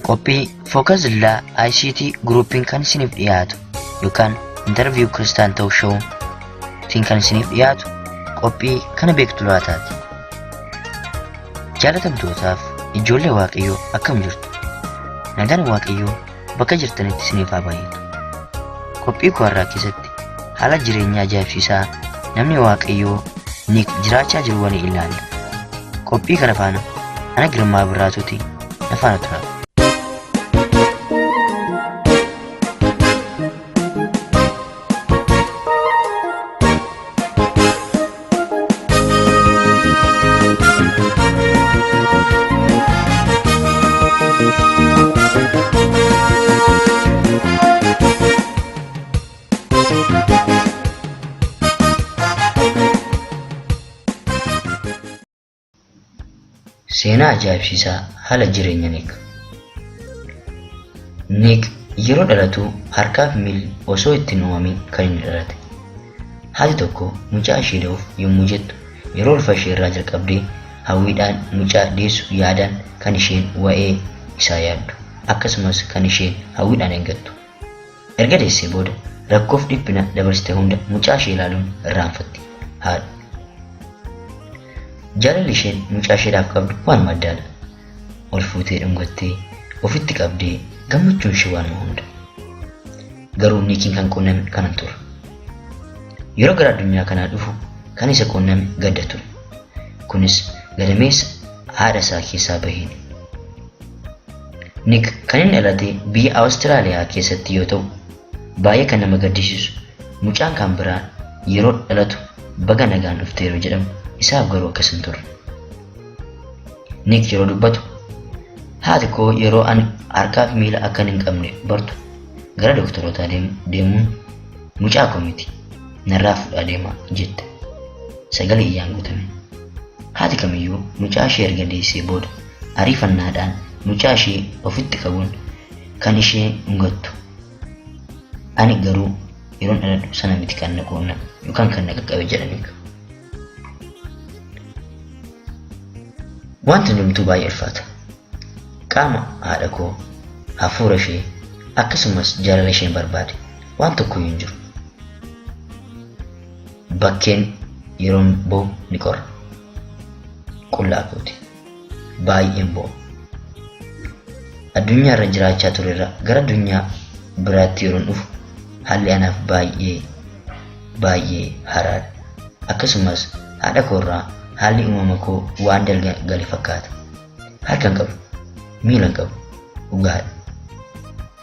Qophii Focus Dildaa ICT Groupiin kan isiniif dhiyaatu yookaan Interview Kiristaan Ta'u Show tiin kan isiniif dhiyaatu qophii kana beektu laataati. Jaalatamtootaaf ijoollee Waaqayyoo akkam jirtu? Nagaan Waaqayyoo bakka jirtanitti isiniif haa baay'atu. Qophii koo har'aa keessatti haala jireenya ajaa'ibsiisaa namni Waaqayyoo Niik jiraachaa jiru waliin ilaalla. Qophii kana faana ana Girmaa Birraatuuti na faana tura. Seenaa ajaa'ibsiisaa haala jireenya Niik. Niik yeroo dhalatu harkaa fi miilli osoo itti hin uumamin kan inni dhalate. Haati tokko mucaa ishee da'uuf yommuu jettu yeroo ulfa ishee irraa jalqabdee hawwiidhaan mucaa deessu yaadaan kan isheen wa'ee isaa yaaddu akkasumas kan isheen hawwiidhaan eeggattu. Erga deessee booda rakkoof dhiphina dabarsite hunda mucaa ishee ilaaluun irraanfatti. Haadha. Jaalalli isheen mucaa isheedhaaf qabdu waanuma addaadha. Ol fuutee dhungattee ofitti qabdee gammachuun ishee waanuma hunda. Garuu Niikiin kan quunname kanan ture. Yeroo gara addunyaa kanaa dhufu kan isa quunname gadda ture. Kunis gadameessa haadha isaa keessaa baheen. Nick kan inni dhalate biyya Awustiraaliyaa keessatti yoo ta'u, baay'ee kan nama gaddisiisu mucaan kan biraa yeroo dhalatu baga nagaan dhufte yeroo jedhamu isaaf garuu akkas hin turre. Nick yeroo dubbatu haati koo yeroo ani harkaa fi miila akkan hin qabne bartu gara dooktorootaa deemuun mucaa koo miti narraa fuudhaa deemaa jette sagalee iyyaan guutame. Haati kamiyyuu mucaa ishee erga deessee booda ariifannaadhaan mucaa ishee ofitti qabuun kan ishee dhungattu. Ani garuu yeroon dhaladhu sana miti kan na quunname yookaan kan na qaqqabe jedhaniiru. Wanti hundumtuu baay'ee ulfaata. Qaama haadha koo, hafuura ishee akkasumas jaalala isheen barbaade waan tokkoyyuu hin jiru. Bakkeen yeroon ba'u ni qorra. Qullaa kooti. Baay'een boo'a. Addunyaa irra jiraachaa turerra gara addunyaa biraatti yeroon dhufu haalli anaaf baay'ee baay'ee haaraadha. Akkasumas haadha koorraa haalli uumama koo waan dalga gale fakkaata. Harka hin qabu, miila hin qabu, dhugaadha.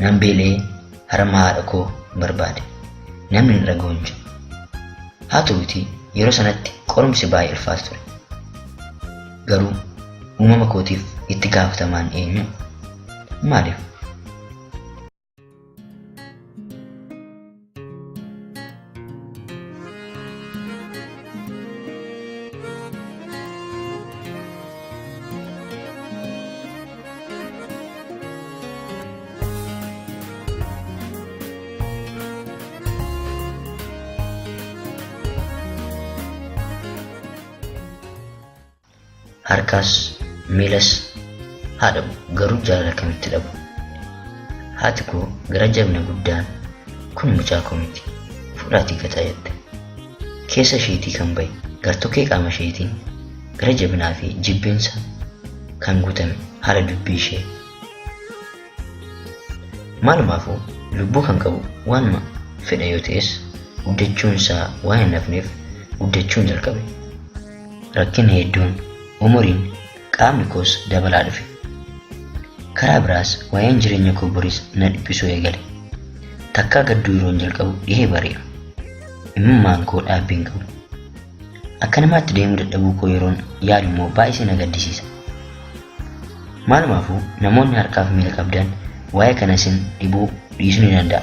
Nan beela'ee harma haadha koo barbaade. Namni na dhaga'u hin jiru. Haa ta'uutii yeroo sanatti qorumsi baay'ee ulfaata ture. Garuu uumama kootiif itti gaafatamaan eenyu? Maaliif? Harkaas miilas haa dhabu garuu jaalala akkamitti dhabu? Haati koo gara jabina guddaan kun mucaa koo miti fudhaatii gataa jette. Keessa isheetii kan bahe gartokkee qaama isheetiin gara jabinaa fi jibbiinsa kan guutame haala dubbii ishee. Maalumaafuu lubbuu kan qabu waanuma fedha yoo ta'es guddachuun isaa waan hin hafneef guddachuun jalqabe. Rakkinni hedduun umuriin qaamni koos dabalaa dhufe. Karaa biraas waa'een jireenya koo boriis na dhiphisuu eegale. Takkaa gadduu yeroon jalqabu dhihee bari'a. Imimmaan koo dhaabbii hin qabu. Akka namaatti deemuu dadhabuu koo yeroon yaadu immoo baay'isee na gaddisiisa. Maalumaafuu namoonni harkaa fi miila qabdan waa'ee kana isin dhibuu dhiisuu ni danda'a.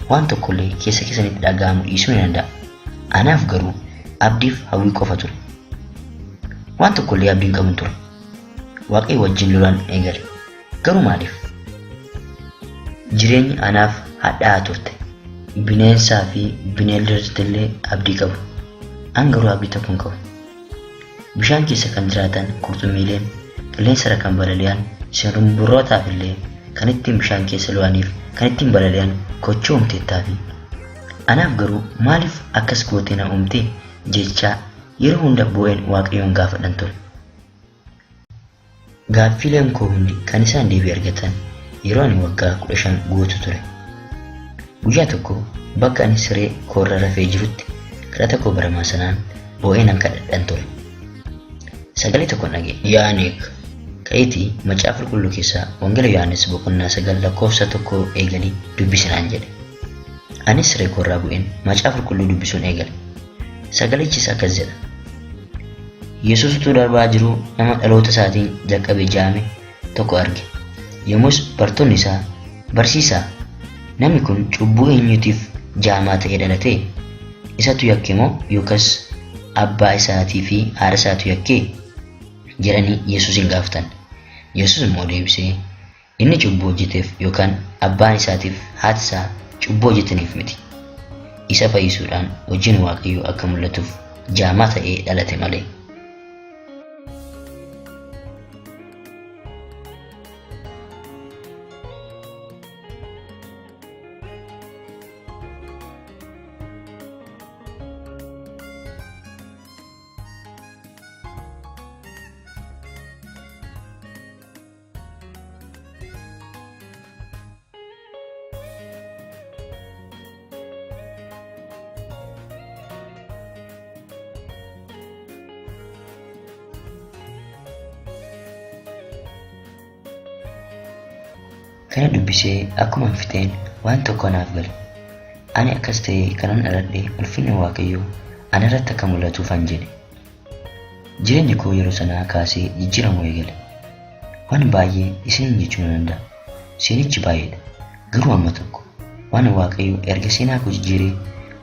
Waan tokkollee keessa keessanitti dhaga'amu dhiisuu ni danda'a. Anaaf garuu abdiif hawwii qofa ture. Waan tokkollee abdiin qabun ture. Waaqayyo wajjin lolaan eegale. Garuu maaliif? Jireenyi anaaf hadhaa'aa turte. Bineensaa fi bineeldotatti illee abdii qabu. An garuu abdii tokko hin qabu. Bishaan keessa kan jiraatan qurxummiileen, qilleensarra kan balali'an simbirrootaaf illee kan ittiin bishaan keessa lo'aniif kan ittiin balali'an kochoo uumteettaafi. Anaaf garuu maaliif akkas gootee na uumte jechaa yeroo hunda boo'een Waaqayyoon gaafadhan ture. Gaaffiileen koo hundi kan isaan deebii argatan yeroo ani waggaa 15 guutu ture. Guyyaa tokko bakka ani siree koorra rafee jirutti kadhata koo baramaa sanaan boo'ee nan kadhadhan ture. Sagalee tokkon dhaga'e. Yaa Niik, ka'iitii Macaafa Qulqulluu keessaa Wangeela Yohaannis boqonnaa 9 lakkoofsa 1 eegalii dubbisi naan jedhe. Anis siree koorraa bu'een Macaafa Qulqulluu dubbisuun eegale. Sagalichis akkas jedha. Yesuus utuu darbaa jiruu nama dhaloota isaatiin jalqabee jaame tokko arge. Yommus bartoonni isaa, Barsiisaa, namni kun cubbuu eenyuutiif jaamaa ta'ee dhalate? Isatu yakke moo yookas abbaa isaatii fi haadha isaatu yakke? jedhanii Yesuusin gaafatan. Yesuus immoo deebisee, Inni cubbuu hojjeteef yookaan abbaan isaatiif haati isaa cubbuu hojjetaniif miti. Isa fayyisuudhaan hojiin Waaqayyoo akka mul'atuuf jaamaa ta'ee dhalate malee. Kana dubbisee akkuman fixeen waan tokko anaaf gale. Ani akkas ta'ee kanan dhaladhe ulfinni Waaqayyoo anarratti akka mul'atuufan jedhe. Jireenyi koo yeroo sanaa kaasee jijjiiramuu eegale. Waan baay'ee isiniin jechuu nan danda'a. Seenichi baay'eedha. Garuu amma tokko waan Waaqayyo erga seenaa koo jijjiiree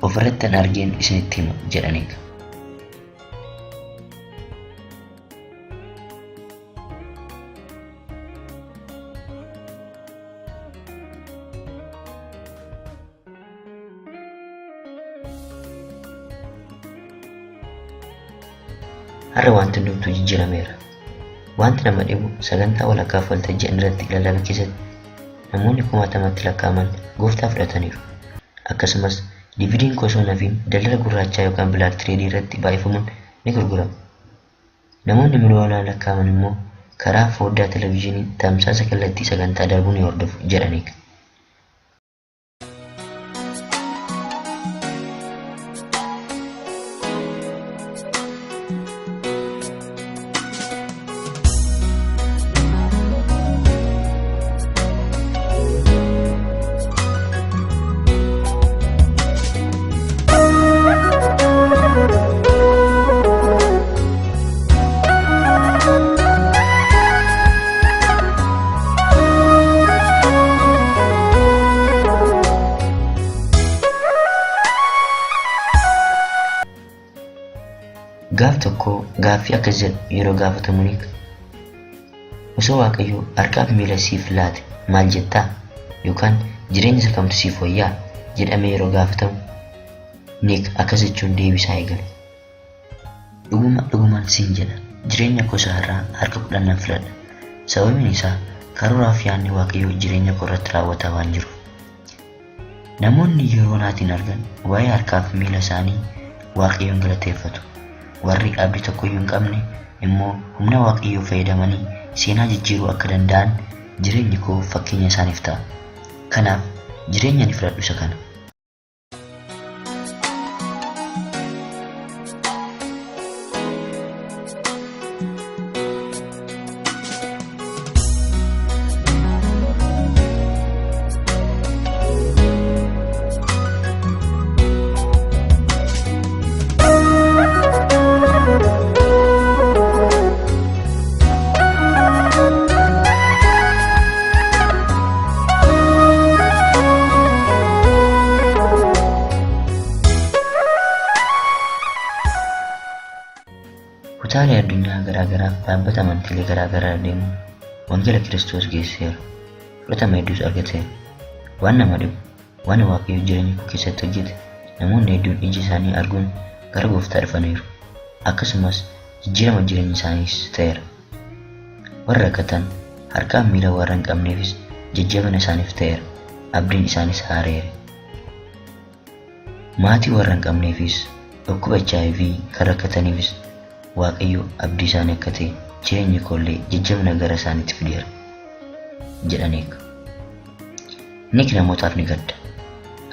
of irrattan argeen isinitti hima jedhan eega. Har'a wanti hundumtuu jijjiirameera. Wanti nama dhibu sagantaa walakkaaf waltajjii ani irratti lallabe keessatti namoonni kumaatamatti lakkaa'aman gooftaa fudhataniiru. Akkasumas DVD'n koo osoo hin hafiin daldala gurraachaa yookaan bilaak tireedii irratti baay'ifamuun ni gurgurama. Namoonni miliyoonaan lakkaa'aman immoo karaa fooddaa televizyinii tamsaasa kallattii sagantaa darbuu ni hordofu jedha Niik. Gaaf tokko gaaffii akkas jedhu yeroo gaafatamu Niik, Osoo Waaqayyo harkaaf miila siif laate maal jettaa? Yookaan jireenya isa kamtu siif wayyaa? jedhamee yeroo gaafatamu Niik akkas jechuun deebisaa eegale. Dhuguma dhuguman siin jedha, jireenya koo isa har'aa harka 10 nan filadha. Sababiin isaa karooraaf yaadni Waaqayyoo jireenya koo irratti raawwataa waan jiruuf. Namoonni yeroo naatiin argan waa'ee harkaa fi miila isaanii Waaqayyoon galateeffatu. Warri abdii tokkoyyuu hin qabne immoo humna Waaqayyoo fayyadamanii seenaa jijjiiruu akka danda'an jireenyi koo fakkeenya isaaniif ta'a. Kanaaf jireenya ani filadhu isa kana. Kutaalee addunyaa garaa garaaf dhaabbata amantiilee garaa garaa irra deemuun wangeela Kiristoos geessiseera. Fudhatama hedduus argateera. Waan nama dhibu, waan Waaqayyo jireenya koo keessatti hojjete namoonni hedduun ija isaanii arguun gara Gooftaa dhufaniiru. Akkasumas jijjiirama jireenya isaaniis ta'eera. Warra rakkatan, harkaaf miila warra hin qabneefis jajjabina isaaniif ta'eera. Abdiin isaanis haareera. Maatii warra hin qabneefis dhukkuba HIV kan rakkataniifis Waaqayyo abdii isaanii akka ta'e jireenyi koollee jajjabina gara isaaniitti fideera jedha Niik. Niik namootaaf ni gadda.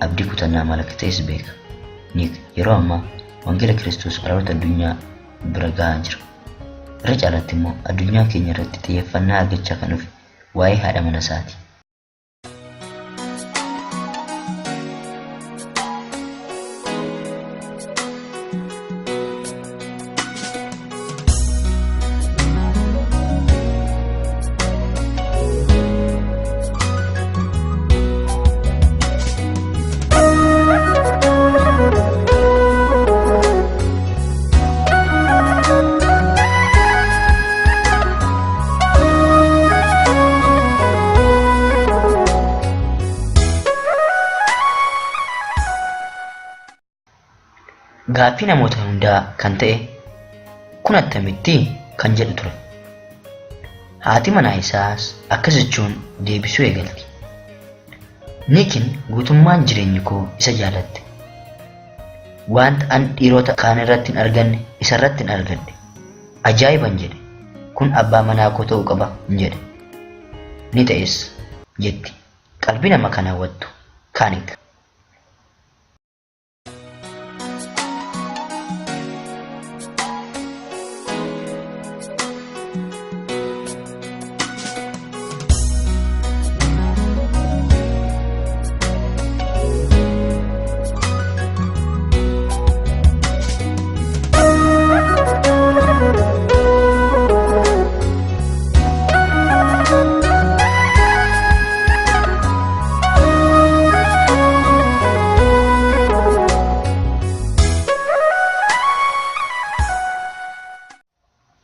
Abdii kutannaa maal akka ta'es beeka. Niik yeroo ammaa wangeela Kiristoos dhaloota addunyaa bira gahaa jira. Irra caalaatti immoo addunyaa keenya irratti xiyyeeffannaa argachaa kan dhufe waa'ee haadha mana isaati. Gaaffii namoota hundaa kan ta'e kun attamitti kan jedhu ture. Haati manaa isaas akkas jechuun deebisuu eegalti. Niikin guutummaan jireenyi koo isa jaalatte. Wanta an dhiirota kaan irratti hin arganne isa irratti hin argadhe. Ajaa'iban jedhe. Kun abbaa manaa koo ta'uu qaba hin jedhe. Ni ta'es jetti. Qalbii nama kan hawwattu Kaanik.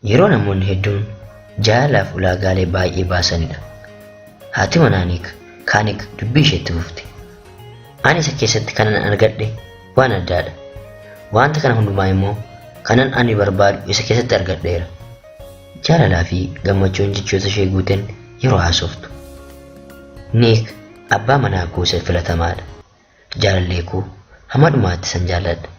Yeroo namoonni hedduun jaalalaaf ulaagaalee baay'ee baasanidha. Haati manaa Niik, Kaanik dubbii isheetti fufte. Ani isa keessatti kanan argadhe waan addaadha. Wanta kana hundumaa immoo kanan ani barbaadu isa keessatti argadheera. Jaalalaa fi gammachuun jechoota ishee guuteen yeroo haasoftu. Niik abbaa manaa koo isa filatamaadha. Jaalallee koo hamma dhumaatti san jaalladha.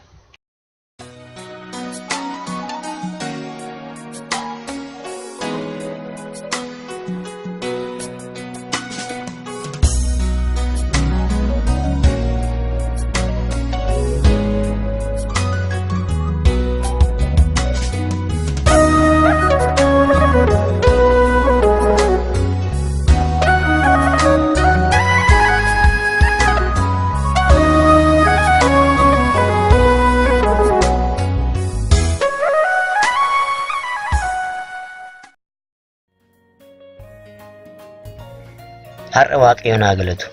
Har'a Waaqayyoon haa galatu.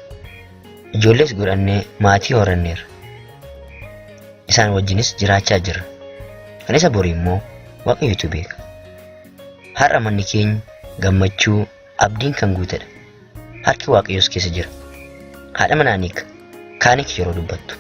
Ijoollees godhannee maatii horanneerra. Isaan wajjinis jiraachaa jirra. Kan isa borii immoo Waaqayyotu beeka. Har'a manni keenya gammachuu abdiin kan guutedha. Harki Waaqayyoos keessa jira. Haadha manaa Niik, Kaanik yeroo dubbattu.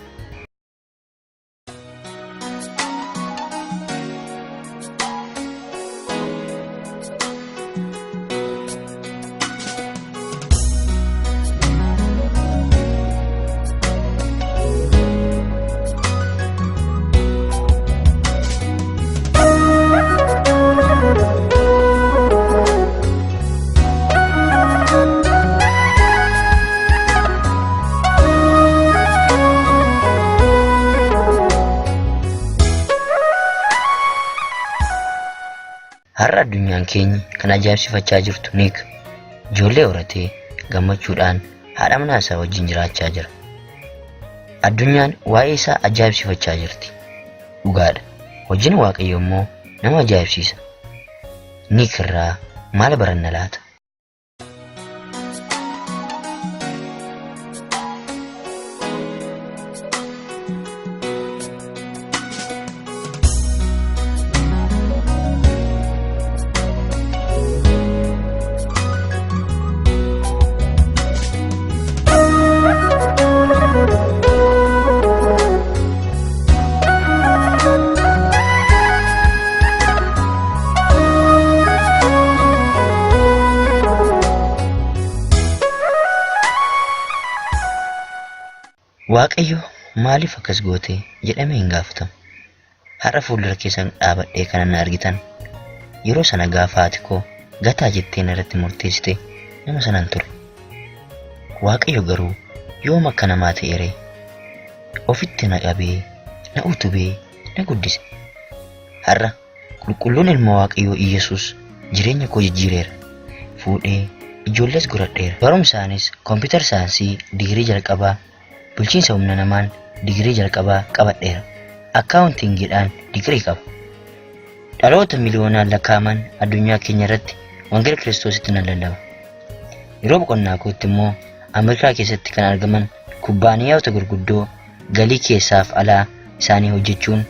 Har'a addunyaan keenya kan ajaa'ibsiifachaa jirtu Niik ijoollee horatee gammachuudhaan haadha manaa isaa wajjin jiraachaa jira. Addunyaan waa'ee isaa ajaa'ibsiifachaa jirti. Dhugaadha. Hojiin Waaqayyoo immoo nama ajaa'ibsiisa. Niik irraa maal baranna laata? Waaqayyo maaliif akkas goote jedhamee hin gaafatamu. Har'a fuuldura keessan dhaabadhee kana na argitan yeroo sana gaafa haati koo gataa jettee narratti murteessite nama sanan ture. Waaqayyo garuu yoom akka namaa ta'e ree? Ofitti na qabee, na utubee, na guddise. Har'a qulqulluun ilma Waaqayyoo Iyyasuus jireenya koo jijjiireera. Fuudhee ijoollees godhadheera. Barumsaanis kompiitar saayinsii digirii jalqabaa, bulchiinsa humna namaan digirii jalqabaa qabadheera. Akkaawuntiingiidhaan digirii qaba. Dhaloota miliyoonaan lakkaa'aman addunyaa keenya irratti wangeela Kiristoositti nan lallaba. Yeroo boqonnaa kootti immoo Ameerikaa keessatti kan argaman kubbaaniyaota gurguddoo galii keessaaf alaa isaanii hojjechuun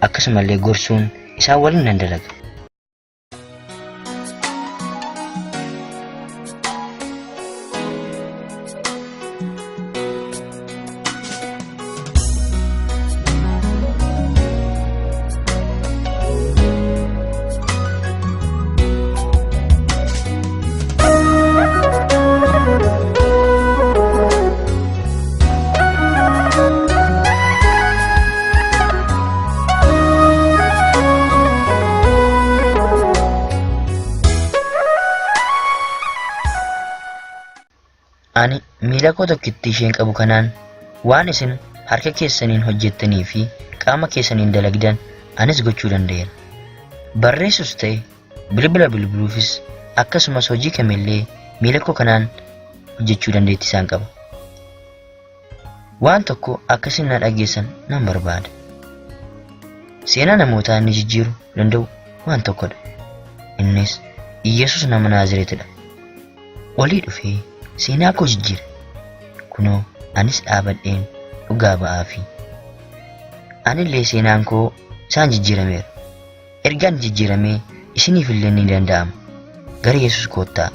akkasumallee gorsuun isaan waliin nan dalaga. Ani miila koo tokkittii isheen qabu kanaan waan isin harka keessaniin hojjettanii fi qaama keessaniin dalagdan anis gochuu danda'eera. Barreessus ta'e bilbila bilbiluufis akkasumas hojii kamillee miila koo kanaan hojjechuu dandeettii isaan qaba. Waan tokko akka isin na dhageessan nan barbaada. Seenaa namootaa inni jijjiiru danda'u waan tokkodha. Innis Iyyasuus nama Naazireetidha. Olii dhufee seenaa koo jijjiire. Kunoo anis dhaabadheen dhugaa ba'aafi. Anillee seenaan koo isaan jijjiirameera. Ergaan jijjiiramee isiniifillee ni danda'ama. Gara Yesuus koottaa.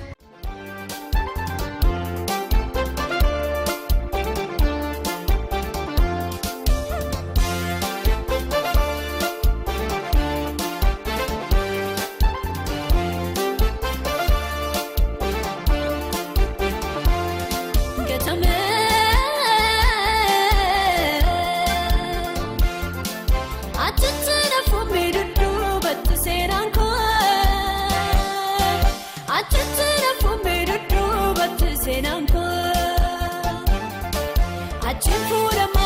Achitti nafuun dudduubatti seenaan koo. Achitti nafuun dudduubatti seenaan koo. Achi fuudhama.